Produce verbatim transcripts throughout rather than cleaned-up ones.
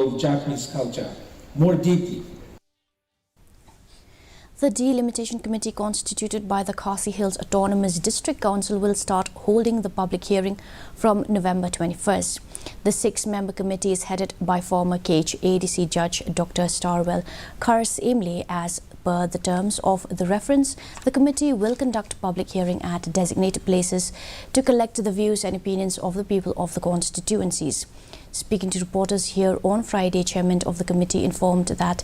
of Japanese culture more deeply. The Delimitation Committee constituted by the Khasi Hills Autonomous District Council will start holding the public hearing from November twenty-first. The six-member committee is headed by former K H A D C Judge Doctor Starwell Kharsaimli. As per the terms of the reference, the committee will conduct public hearing at designated places to collect the views and opinions of the people of the constituencies. Speaking to reporters here on Friday, chairman of the committee informed that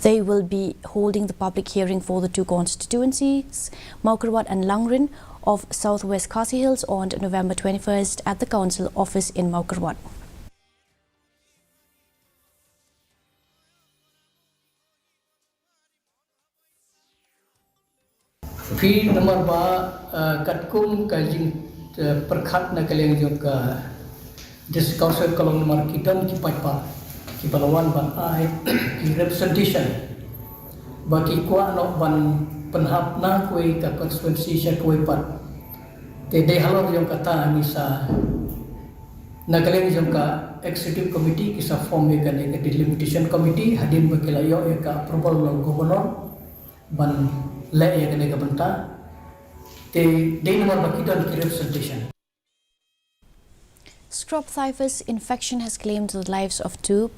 they will be holding the public hearing for the two constituencies, Mawkyrwat and Langrin, of Southwest Khasi Hills on November twenty-first at the council office in Mawkyrwat. Phi namar ba, eh, katkum ka jing, eh, pyrkhat na ka liang jong ka District Council ka long namar ki don ki paidbah kiba la wan ban ai ki representation ba ki kwah noh ban pynhap na kawei ka constituency sha kawei pat. Te dei halor jong kata ngi sa na ka liang jong ka executive committee ki sa form ïa kane ka delimitation committee hadien ba ki la ïoh ïa ka approval na u governor ban leh ïa kane ka bynta. Te dei namar ba ki don ki representation. Scrub typhus infection has claimed the lives of two